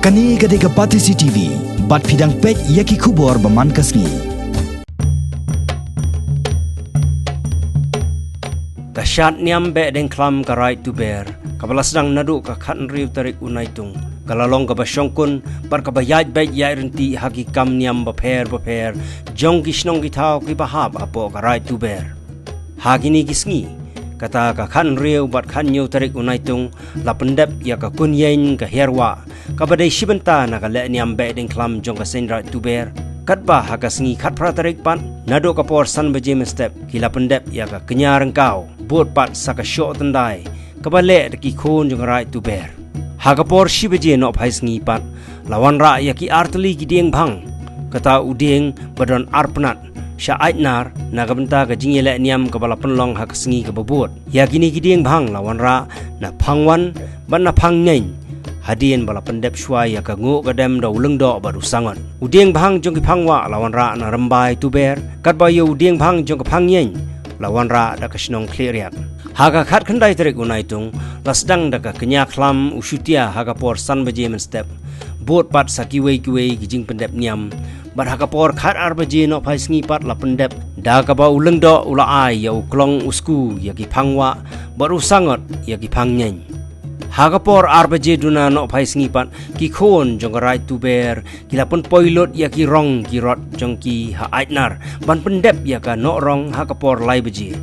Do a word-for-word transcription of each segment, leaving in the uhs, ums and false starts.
Kane ka dei ka Batesi T V, bad phi dang peit ïa ki khubor ba man ka sngi. Ka shad niam Behdeiñkhlam ka Raid Tuber, kaba la sdang naduh ka khathynriew tarik u Naitung, ka la long kaba shongkun, bad kaba ïaid beit ïaid ryntih ha ki kam niam bapher bapher jong ki shnong ki thaw kiba hap hapoh ka Raid Tuber. Ha kine ki sngi, kata ka khathynriew bad khathynñiew tarik u Naitung, la pyndep ïa ka Kunïeng ka Hiarwah, kaba dei shi bynta na ka lehniam Behdeiñkhlam jong ka Seiñ Raid Tuber. Katba ha ka sngi khatphra tarik pat, naduh ka por san baje mynstep, ki la pyndep ïa ka Kñia Ryngkaw, bud pat sa ka Shoh Tyndai, kaba leh da ki khun jong ka Raid Tuber. Ha ka por shi baje nohphai sngi pat, la wanrah ïa ki artylli ki dieng bhang, kata u dieng ba don arpnat, sha Aitnar, na ka bynta ka jingïalehniam kaba la pynlong ha ka sngi kaba bud. Ïa kine ki dieng bhang la wanrah na Phangwan bad na Phangñieng, hadien ba la pyndep shuwa ïa ka Nguh ka Dem da u Lyngdoh bad u Sangot. U dieng bhang jong ki Phangwah la wanrah na Rymbai Tuber, katba ïa u dieng bhang jong ka Phangñieng la wanrah da ka shnong Khliehriat. Ha ka khatkhyndai tarik u Naitung, la sdang da ka Kñia Khlam u Shutia ha ka por san baje mynstep, bud pat sa kiwei kiwei ki jingpyndep niam. Bad ha ka por khatar baje nohphai sngi pat la pyndep, da kaba u Lyngdoh u la ai ïa u Klong u Sku ïa ki Phangwah, bad u Sangot ïa ki Phangñieng. Ha ka por ar baje duna nohphai sngi pat, ki khun jong ka Raid Tuber ki la pynpoi lut ïa ki rong ki rot jong ki ha Aitnar, ban pyndep ïa ka nohrong ha ka por lai baje.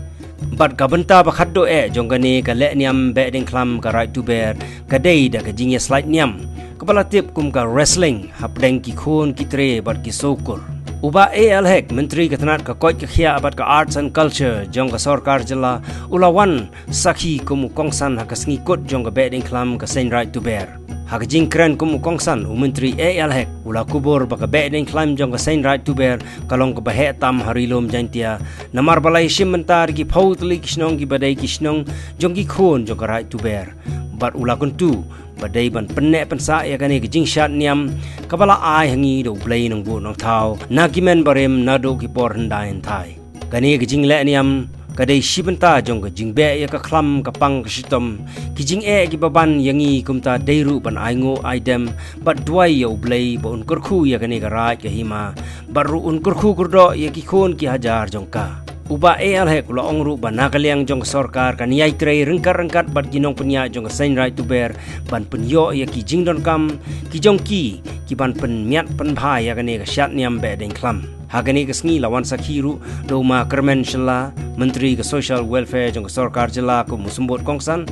Bad ka bynta ba khatduh eh jong kane ka lehniam Behdeiñkhlam ka Raid Tuber, ka dei da ka jingïaslait niam, kaba la tip kum ka wrestling, hapdeng ki khun ki tre bad ki sohkur. U Bah A L Hek, Myntri ka tnat ka koit ka khiah bad ka Arts and Culture jong ka sorkar jylla, u la wan sakhi kum u kongsan ha ka sngi kut jong ka Behdeiñkhlam ka Seiñ Raid Tuber. Ha ka jingkren kum u kongsan, u Myntri A L Hek u la kubur ba ka Behdeiñkhlam jong ka Seiñ Raid Tuber ka long kaba heh tam ha Ri Lum Jaiñtia, namar ba la ïashim bynta da ki phew tylli ki shnong kiba dei ki shnong jong ki khun jong ka Raid Tuber. Bad u la kyntu ba dei ban pynneh pynsah ïa kane ka jingshad niam, kaba la ai ha ngi da u Blei Nongbuh Nongthaw na ki mynbarim naduh ki por hyndai hynthai. Kane ka jinglehniam ka dei shi bynta jong ka jingbeh ïa ka khlam ka pang ka shitom, ki jingeh kiba ban ïa ngi kumta dei ruh ban ainguh aidem, bad duwai ïa u Blei ba un kyrkhu ïa kane ka raid ka hima, bad ruh un kyrkhu kyrdoh ïa ki khun ki hajar jong ka. U Bah A L Hek u la ong ruh ba na ka liang jong ka sorkar kan ïai trei ryngkat ryngkat bad ki nongpynïaid jong ka Seiñ Raid Tuber, ban pynïoh ïa ki jingdonkam ki jong ki, ki ban pynmiat pynbha ïa kane ka shad niam Behdeiñkhlam. Ha kane ka sngi la wan sakhi ruh da u Ma Kyrmen Shylla, Myntri ka Social Welfare jong ka sorkar jylla kum u symbud kongsan.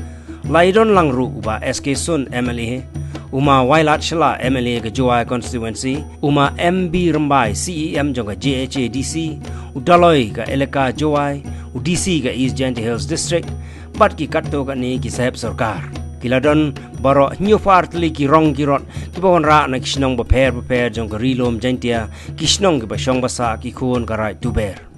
La ïadon lang ruh u Bah S K Sun, M L A, u Ma Wailadmiki Shylla, M L A ka Jowai Constituency, u Ma M B Rymbai, C E M jong ka J H A D C, u Dolloi ka Elaka Jowai, u D C ka East Jaintia Hills District, bad ki katto katne ki sahep sorkar. Ki la don baroh hynñiewphew ar tylli ki rong ki rot kiba wanrah na ki shnong bapher bapher jong ka Ri Lum Jaiñtia, ki shnong kiba shong basa ki khun ka Raid Tuber.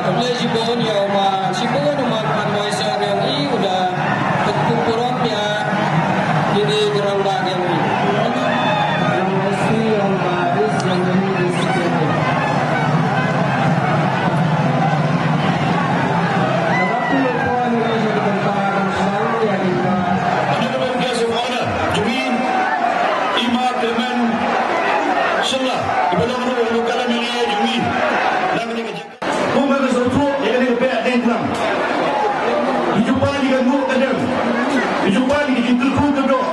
Khublei shibun ïa u ma, shibun u ma Kynrad Moiser ïa ngi u da pynkup burom ïa kine ki rangbah ïa ngi. Under the guest of honor, jong ngi, i Ma Kyrmen Shylla, iba long ruh u local M L A jong ngi. Na kane ka jaka. Kumba ka sngewthuh ïa kane ka Behdeiñthnam. Ki jubab ïa ka nguh ka dem. Ki jubab ïa ka jingkyrkhu kyrdoh.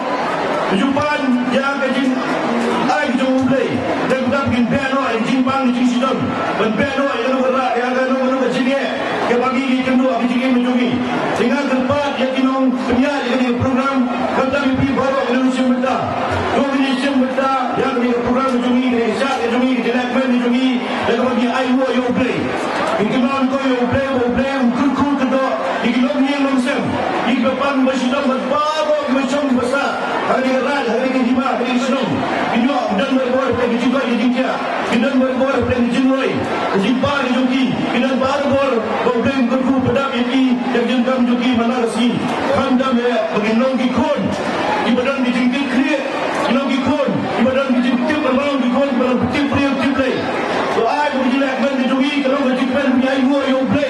Ki jubab ïa ka jingai ka jong U Blei. Dei kumta kin beh noh ïa ka jingbang ka jingshitom. Ban beh noh ïa kano ka rah, ïa kano kano ka jingeh. Kaba ngi ngi kynduh ha ka jingim jong ngi. Te nga kyrpad ïa ki nongpynïaid ïa kane ka program, khamtam ïa phi baroh ki nongshim bynta. To ngin ïa shim bynta ïa kane ka program jong ngi, kane ka shad ka jong ngi, ka jinglehkmen ka jong ngi, da kaba ngi ai nguh ïa U Blei. Ngi kynmaw ïa U Blei, ba U Blei un kyrkhu kyrdoh ïa ki longïing longsem, ïa kiba pang ba shitom, bad baroh kiba shong kiba sah ha kane ka raid, ha kane ka hima, ha kane ka shnong. Kin ïoh don barabor ka jingkoit ka jingkhiah. Kin don barabor ha pdeng ka jingroi, ka jingpang ka jong ki. Kin don barabor ba U Blei un kyrkhu pyndap ïa ki, ïa ka jingkam jong ki man la ka sngi. Khamtam eh ba kin long ki khun kiba don ka jingkitkhlieh, kin long ki khun kiba don ka jingtip, ban long ki khun kiba long tip briew tip Blei. To ai ba ka jinglehkmen ka jong ki ka long ka jingkmen ba ngi ai nguh ïa U Blei.